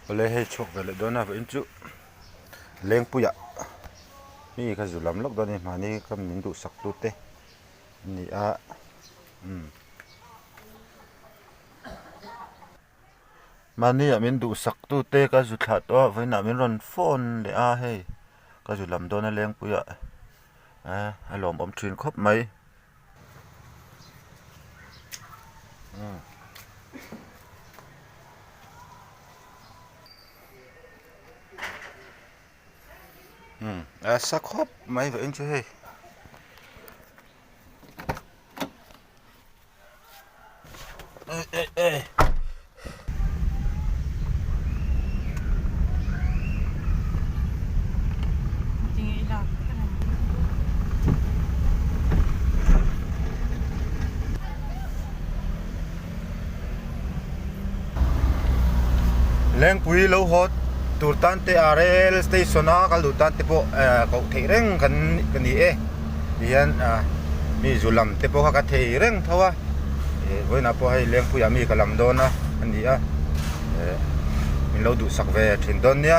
Awle hei chhuak ve leh dawn a vawiin chu Lengpuiah mi ka zu lam lawk dawn a ni mahni ka min duhsak tu te an ni a umm mahniah min duhsak tu te ka zu thlah tawh a vawiinah min rawn phone leh a hei ka zu lam dawn a Lengpuiah a lawmawm thin khawp mai. A sa khawp mai vawiin chu hei Lengpui lo haw tur tan te ah rel station a kal duh tan te pawh koh theih reng kan ni e tihian mi zu lam te pawh kha ka thei reng tho a vawiinah pawh hei Lengpuiah mi ka lam dawn a a ni a min lo duhsak ve thin dawn nia.